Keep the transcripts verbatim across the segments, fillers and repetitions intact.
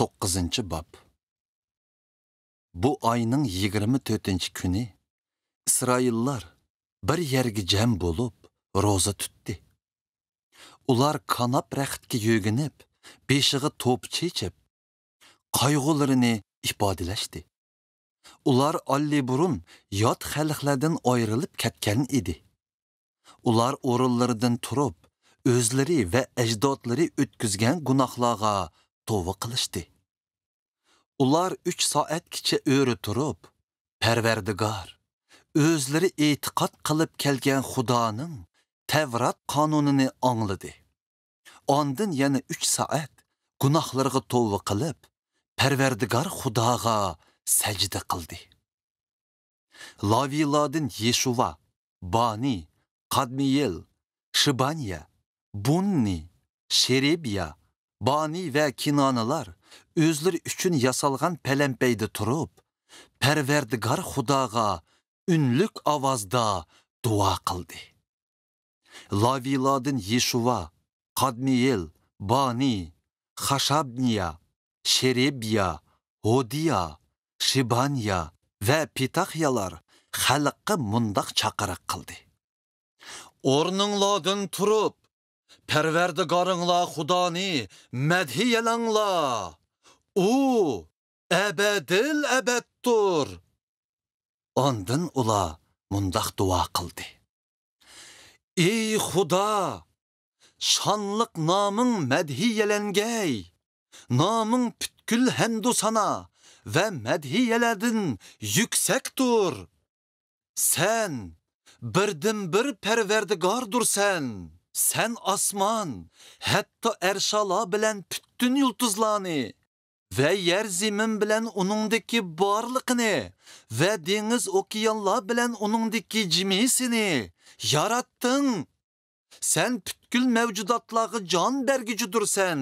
توققۇزىنچى باب. بۇ ئاينىڭ يىگىرمە تۆتىنچى كۈنى ئىسرائىللار بىر يەرگە جەم بولۇپ، روزا تۇتتى. ئۇلار كاناپ رەختكە يۆگىنىپ، بېشىغا توپا چېچىپ، قايغۇلىرىنى ئىپادىلەشتى. ئۇلار ئاللىبۇرۇن يات خەلقلەردىن ئايرىلىپ كەتكەن ئىدى. ئۇلار ئورۇنلىرىدىن تۇرۇپ، ئۆزلىرى ۋە ئەجدادلىرى ئۆتكۈزگەن گۇناھلارغا توۋا قىلىشتى. ئۇلار ئۈچ سائەتكىچە ئۆرە تۇرۇپ، پەرۋەردىگار، ئۆزلىرى ئېتىقاد قىلىپ كەلگەن خۇدانىڭ تەۋرات قانۇنىنى ئاڭلىدى. ئاندىن يەنە ئۈچ سائەت گۇناھلىرىغا توۋا قىلىپ، پەرۋەردىگار خۇداغا سەجدە قىلدى. لاۋىلاردىن يېشۇۋا، بانى، قادمىيېل، شىبانىيە، بۇننى، شېرىبىيا، بانى ۋە كىنانىلار ئۆزلىرى ئۈچۈن ياسالغان پەلەمپەيدە تۇرۇپ، پەرۋەردىگار خۇداغا ئۈنلۈك ئاۋازدا دۇئا قىلدى. لاۋىلاردىن يېشۇۋا، قادمىيېل، بانى، خاشابنىيا، شېرېبىيا، ھودىيا، شىبانىيا ۋە پېتاخىيالار خەلققە مۇنداق چاقىرىق قىلدى: ئورنۇڭلاردىن تۇرۇپ، پەرۋەردىگارىڭلار خۇدانى مەدھىيەلەڭلار. ئۇ ئەبەدىل ئەبەدتۇر. ئاندىن ئۇلار مۇنداق دۇئا قىلدى: ئى خۇدا، شانلىق نامىڭ مەدھىيەلەنگەي. نامىڭ پۈتكۈل ھەمدۇسانا ۋە مەدھىيەلەردىن يۈكسەكتۇر. سەن بىردىنبىر پەرۋەردىگاردۇرسەن. سەن ئاسمان، ھەتتا ئەرشالا بىلەن پۈتۈن يۇلتۇزلارنى ۋە يەر زېمىن بىلەن ئۇنىڭدىكى بارلىقىنى ۋە دېڭىز ئوكيانلار بىلەن ئۇنىڭدىكى جىمىسىنى ياراتتىڭ. سەن پۈتكۈل مەۋجۇداتلارغا جان بەرگۈچىدۇرسەن.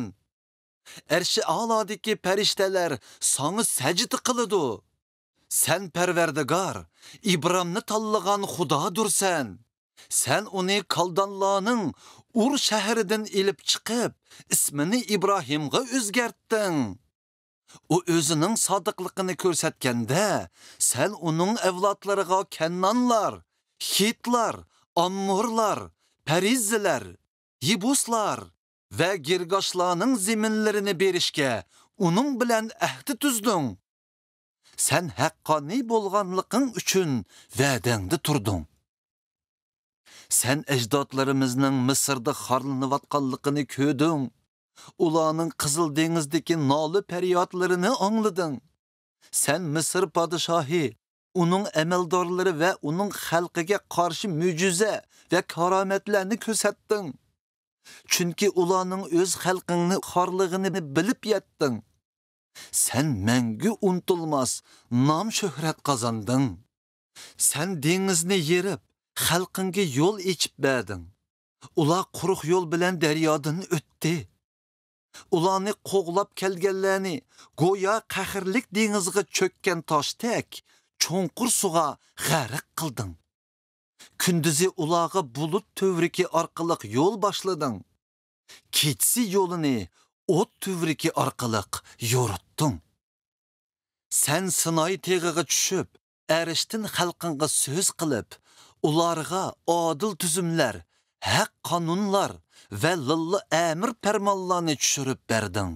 ئەرشى ئالادىكى پەرىشتەلەر ساڭا سەجدە قىلىدۇ. سەن پەرۋەردىگار، ئىبرامنى تاللىغان خۇدادۇرسەن. سەن ئۇنى كالدانلارنىڭ ئۇر شەھىرىدىن ئېلىپ چىقىپ، ئىسمىنى ئىبراھىمغا ئۆزگەرتتىڭ. ئۇ ئۆزىنىڭ سادىقلىقىنى كۆرسەتكەندە، سەن ئۇنىڭ ئەۋلادلىرىغا كەنئانلار، خىتلار، ئاممۇرلار، پەرىززىلەر، يېبۇسلار ۋە گىرگاشلارنىڭ زېمىنلىرىنى بېرىشكە ئۇنىڭ بىلەن ئەھدى تۈزدۈڭ. سەن ھەققانىي بولغانلىقىڭ ئۈچۈن ۋەدەڭدە تۇردۇڭ. سەن ئەجدادلىرىمىزنىڭ مىسىردا خارلىنىۋاتقانلىقىنى كۆردۈڭ. ئۇلارنىڭ قىزىل دېڭىزدىكى نالە-پەريادلىرىنى ئاڭلىدىڭ. سەن مىسىر پادىشاھى، ئۇنىڭ ئەمەلدارلىرى ۋە ئۇنىڭ خەلقىگە قارشى مۆجىزە ۋە كارامەتلەرنى كۆرسەتتىڭ. چۈنكى ئۇلارنىڭ ئۆز خەلقىڭنى خارلىغىنىنى بىلىپ يەتتىڭ. سەن مەڭگۈ ئۇنتۇلماس نام-شۆھرەت قازاندىڭ. سەن دېڭىزنى يېرىپ، خەلقىڭگە يول ئېچىپ بەردىڭ. ئۇلار قۇرۇق يول بىلەن دەريادىن ئۆتتى. ئۇلارنى قوغلاپ كەلگەنلەرنى گويا قەھرلىك دېڭىزغا چۆككەن تاشتەك چوڭقۇر سۇغا غەرق قىلدىڭ. كۈندۈزى ئۇلارغا بۇلۇت تۈۋرۈكى ئارقىلىق يول باشلىدىڭ. كېچىسى يولىنى ئوت تۈۋرۈكى ئارقىلىق يورۇتتۇڭ. سەن سىناي تېغىغا چۈشۈپ، ئەرشتىن خەلقىڭغا سۆز قىلىپ، ئۇلارغا ئادىل تۈزۈملەر، ھەق قانۇنلار ۋە لىللا ئەمىر پەرمانلارنى چۈشۈرۈپ بەردىڭ.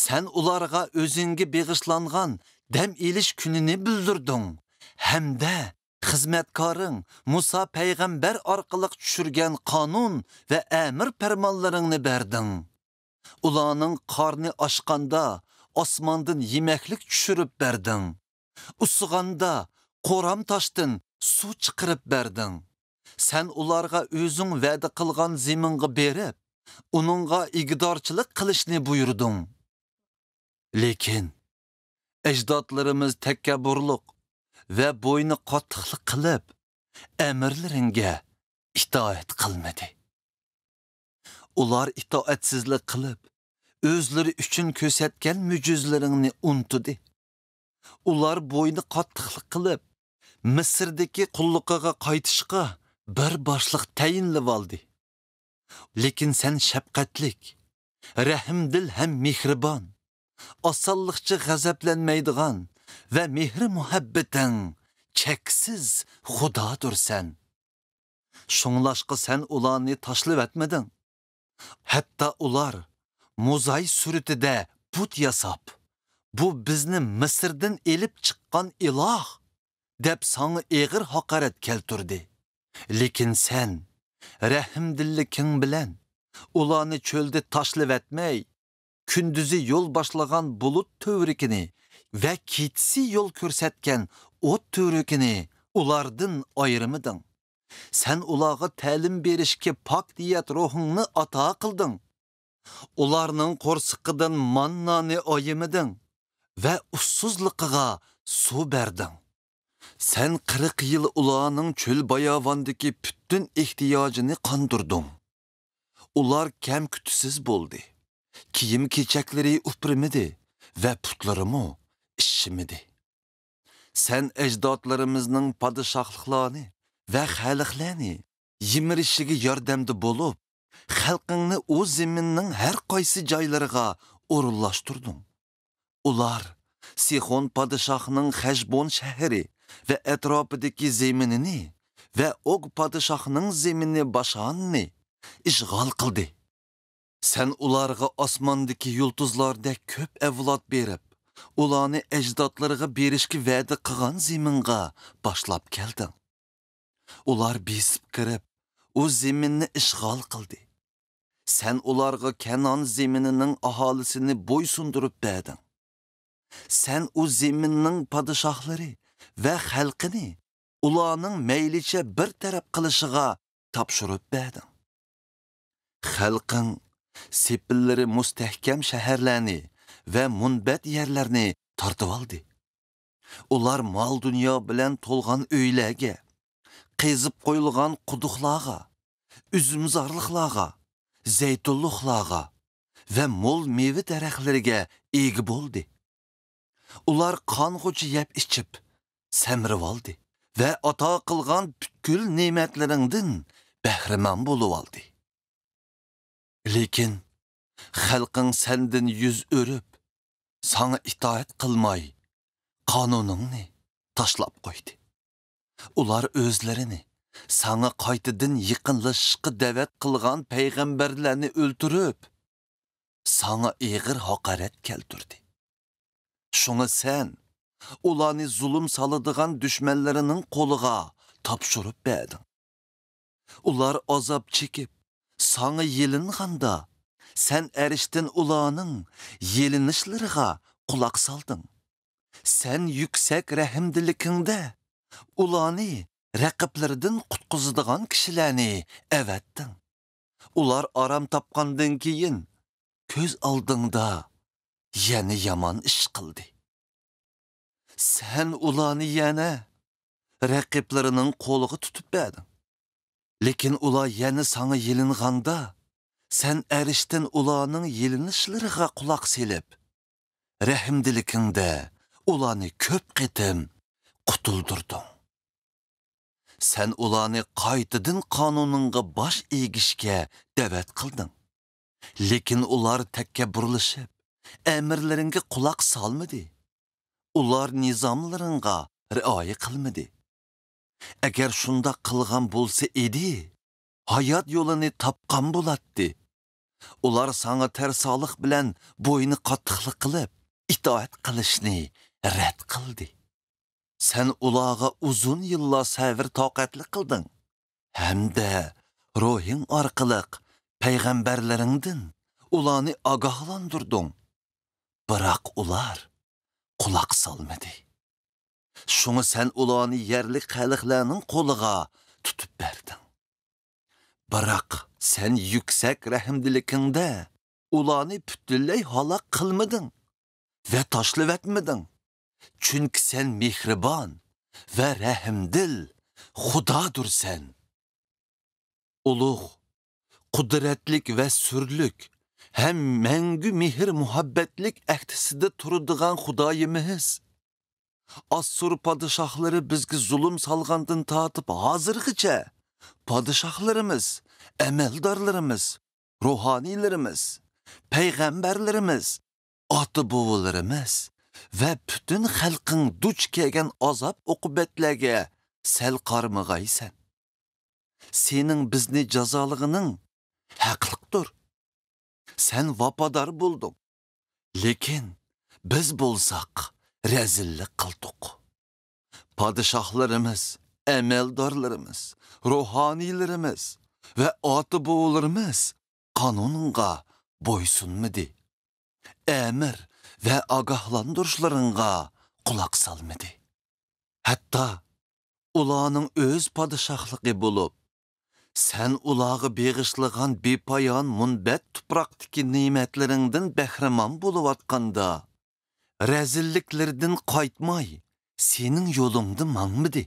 سەن ئۇلارغا ئۆزۈڭگە بېغىشلانغان دەم ئېلىش كۈنىنى بىلدۈردۈڭ ھەمدە خىزمەتكارىڭ مۇسا پەيغەمبەر ئارقىلىق چۈشۈرگەن قانۇن ۋە ئەمىر پەرمانلىرىڭنى بەردىڭ. ئۇلارنىڭ قارنى ئاچقاندا ئاسماندىن يېمەكلىك چۈشۈرۈپ بەردىڭ. ئۇسسىغاندا قورام تاشتىن سۇ چىقىرىپ بەردىڭ. سەن ئۇلارغا ئۆزۈڭ ۋەدە قىلغان زېمىنغا بېرىپ، ئۇنىڭغا ئىگىدارچىلىق قىلىشنى بۇيرۇدۇڭ. لېكىن ئەجدادلىرىمىز تەكەببۇرلۇق ۋە بوينى قاتتىقلىق قىلىپ، ئەمىرلىرىڭگە ئىتائەت قىلمىدى. ئۇلار ئىتائەتسىزلىك قىلىپ، ئۆزلىرى ئۈچۈن كۆرسەتكەن مۆجىزىلىرىڭنى ئۇنتۇدى. ئۇلار بوينى قاتتىقلىق قىلىپ، مىسىردىكى قۇللۇقىغا قايتىشقا بىر باشلىق تەيىنلىۋالدى. لېكىن سەن شەپقەتلىك، رەھىمدىل ھەم مېھرىبان، ئاسانلىقچە غەزەپلەنمەيدىغان ۋە مېھرى-مۇھەببىتىڭ چەكسىز خۇدادۇر سەن. شۇڭلاشقا سەن ئۇلارنى تاشلىۋەتمىدىڭ. ھەتتا ئۇلار موزاي سۈرىتىدە بۇت ياساپ، «بۇ بىزنى مىسىردىن ئېلىپ چىققان ئىلاھ» دەپ ساڭا ئېغىر ھاقارەت كەلتۈردى. لېكىن سەن رەھىمدىللىكىڭ بىلەن ئۇلارنى چۆلدە تاشلىۋەتمەي، كۈندۈزى يول باشلىغان بۇلۇت تۈۋرۈكىنى ۋە كېچىسى يول كۆرسەتكەن ئوت تۈۋرۈكىنى ئۇلاردىن ئايرىمىدىڭ. سەن ئۇلارغا تەلىم بېرىشكە پاك نىيەت روھۇڭنى ئاتا قىلدىڭ. ئۇلارنىڭ قورسىقىدىن ماننانى ئايىمىدىڭ ۋە ئۇسسۇزلۇقىغا سۇ بەردىڭ. سەن قىرىق يىل ئۇلارنىڭ چۆل-باياۋاندىكى پۈتۈن ئېھتىياجىنى قاندۇردۇڭ. ئۇلار كەم-كۈتۈسىز بولدى. كىيىم-كېچەكلىرى ئۇپرىمىدى ۋە پۇتلىرىمۇ ئىششىمىدى. سەن ئەجدادلىرىمىزنىڭ پادىشاھلىقلارنى ۋە خەلقلەرنى يىمىرىشىگە ياردەمدە بولۇپ، خەلقىڭنى ئۇ زېمىننىڭ ھەر قايسى جايلىرىغا ئورۇنلاشتۇردۇڭ. ئۇلار سىخون پادىشاھنىڭ خەشبون شەھىرى ۋە ئەتراپىدىكى زېمىنىنى ۋە ئوگ پادىشاھنىڭ زېمىنى باشاننى ئىشغال قىلدى. سەن ئۇلارغا ئاسماندىكى يۇلتۇزلاردەك كۆپ ئەۋلاد بېرىپ، ئۇلارنى ئەجدادلىرىغا بېرىشكە ۋەدە قىلغان زېمىنغا باشلاپ كەلدىڭ. ئۇلار بېسىپ كىرىپ، ئۇ زېمىننى ئىشغال قىلدى. سەن ئۇلارغا كەنئان زېمىنىنىڭ ئاھالىسىنى بويسۇندۇرۇپ بەردىڭ. سەن ئۇ زېمىننىڭ پادىشاھلىرى ۋە خەلقىنى ئۇلارنىڭ مەيلىچە بىر تەرەپ قىلىشىغا تاپشۇرۇپ بەردىڭ. خەلقىڭ سېپىللىرى مۇستەھكەم شەھەرلەرنى ۋە مۇنبەت يەرلەرنى تارتىۋالدى. ئۇلار مال-دۇنيا بىلەن تولغان ئۆيلەرگە، قېزىپ قويۇلغان قۇدۇقلارغا، ئۈزۈمزارلىقلارغا، زەيتۇنلۇقلارغا ۋە مول مېۋە دەرەخلىرىگە ئىگە بولدى. ئۇلار قانغۇچە يەپ-ئىچىپ، سەمرىۋالدى ۋە ئاتا قىلغان پۈتكۈل نېمەتلىرىڭدىن بەھرىمەن بولۇۋالدى. لېكىن خەلقىڭ سەندىن يۈز ئۆرۈپ، ساڭا ئىتائەت قىلماي، قانۇنۇڭنى تاشلاپ قويدى. ئۇلار ئۆزلىرىنى ساڭا قايتىدىن يېقىنلىشىشقا دەۋەت قىلغان پەيغەمبەرلەرنى ئۆلتۈرۈپ، ساڭا ئېغىر ھاقارەت كەلتۈردى. شۇڭا سەن ئۇلارنى زۇلۇم سالىدىغان دۈشمەنلىرىنىڭ قولىغا تاپشۇرۇپ بەردىڭ. ئۇلار ئازاب چېكىپ، ساڭا يېلىنغاندا، سەن ئەرشتىن ئۇلارنىڭ يېلىنىشلىرىغا قۇلاق سالدىڭ. سەن يۈكسەك رەھىمدىلىكىڭدە ئۇلارنى رەقىبلىرىدىن قۇتقۇزىدىغان كىشىلەرنى ئەۋەتتىڭ. ئۇلار ئارام تاپقاندىن كېيىن، كۆز ئالدىڭدا يەنە يامان ئىش قىلدى. سەن ئۇلارنى يەنە رەقىبلىرىنىڭ قولىغا تۇتۇپ بەردىڭ. لېكىن ئۇلار يەنە ساڭا يېلىنغاندا، سەن ئەرشتىن ئۇلارنىڭ يېلىنىشلىرىغا قۇلاق سېلىپ، رەھىمدىلىكىڭدە ئۇلارنى كۆپ قېتىم قۇتۇلدۇردۇڭ. سەن ئۇلارنى قايتىدىن قانۇنۇڭغا باش ئېگىشكە دەۋەت قىلدىڭ. لېكىن ئۇلار تەكەببۇرلىشىپ، ئەمىرلىرىڭگە قۇلاق سالمىدى. ئۇلار نىزاملىرىڭغا رىئايە قىلمىدى. ئەگەر شۇنداق قىلغان بولسا ئىدى، ھايات يولىنى تاپقان بولاتتى. ئۇلار ساڭا تەرسالىق بىلەن بوينى قاتتىقلىق قىلىپ، ئىتائەت قىلىشنى رەت قىلدى. سەن ئۇلارغا ئۇزۇن يىللار سەۋر-تاقەتلىك قىلدىڭ ھەمدە روھىڭ ئارقىلىق پەيغەمبەرلىرىڭدىن ئۇلارنى ئاگاھلاندۇردۇڭ. بىراق ئۇلار قۇلاق سالمىدى. شۇڭا سەن ئۇلارنى يەرلىك خەلقلەرنىڭ قولىغا تۇتۇپ بەردىڭ. بىراق سەن يۈكسەك رەھىمدىلىكىڭدە ئۇلارنى پۈتۈنلەي ھالاك قىلمىدىڭ ۋە تاشلىۋەتمىدىڭ. چۈنكى سەن مېھرىبان ۋە رەھىمدىل خۇدادۇرسەن. ئۇلۇغ، قۇدرەتلىك ۋە سۈرلۈك ھەم مەڭگۈ مېھىر-مۇھەببەتلىك ئەھدىسىدە تۇرىدىغان خۇدايىمىز. ئاسسۇر پادىشاھلىرى بىزگە زۇلۇم سالغاندىن تارتىپ ھازىرغىچە پادىشاھلىرىمىز، ئەمەلدارلىرىمىز، روھانىيلىرىمىز، پەيغەمبەرلىرىمىز، ئاتا-بوۋىلىرىمىز ۋە پۈتۈن خەلقىڭ دۇچ كەلگەن ئازاب-ئوقۇبەتلەرگە سەل قارىمىغايسەن. سېنىڭ بىزنى جازالىغىنىڭ ھەقلىقتۇر. سەن ۋاپادار بولدۇڭ. لېكىن بىز بولساق رەزىللىك قىلدۇق. پادىشاھلىرىمىز، ئەمەلدارلىرىمىز، روھانىيلىرىمىز ۋە ئاتا-بوۋىلىرىمىز قانۇنۇڭغا بويسۇنمىدى. ئەمىر ۋە ئاگاھلاندۇرۇشلىرىڭغا قۇلاق سالمىدى. ھەتتا ئۇلارنىڭ ئۆز پادىشاھلىقى بولۇپ، سەن ئۇلارغا بېغىشلىغان بىپايان مۇنبەت تۇپراقتىكى نېمەتلىرىڭدىن بەھرىمەن بولۇۋاتقاندا، رەزىللىكلىرىدىن قايتماي، سېنىڭ يولۇڭدا ماڭمىدى.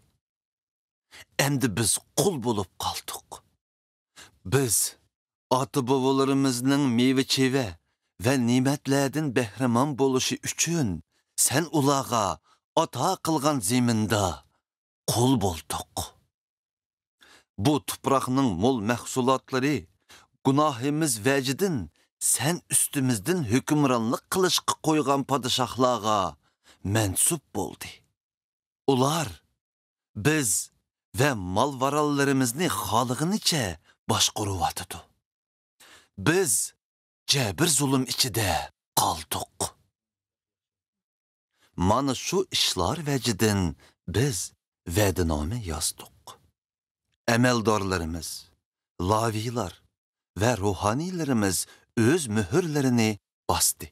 ئەمدى بىز قۇل بولۇپ قالدۇق. بىز ئاتا-بوۋىلىرىمىزنىڭ مېۋە-چېۋە ۋە نېمەتلەردىن بەھرىمەن بولۇشى ئۈچۈن سەن ئۇلارغا ئاتا قىلغان زېمىندا قۇل بولدۇق. بۇ تۇپراقنىڭ مول مەھسۇلاتلىرى گۇناھىمىز ۋەجىدىن سەن ئۈستىمىزدىن ھۆكۈمرانلىق قىلىشقا قويغان پادىشاھلارغا مەنسۇپ بولدى. ئۇلار بىز ۋە مال-ماراللىرىمىزنى خالىغىنىچە باشقۇرۇۋاتىدۇ. بىز جەبىر-زۇلۇم ئىچىدە قالدۇق. مانا شۇ ئىشلار ۋەجىدىن بىز ۋەدىنامە يازدۇق. ئەمەلدارلىرىمىز، لاۋىيلار ۋە روھانىيلىرىمىز ئۆز مۆھۈرلىرىنى باستى.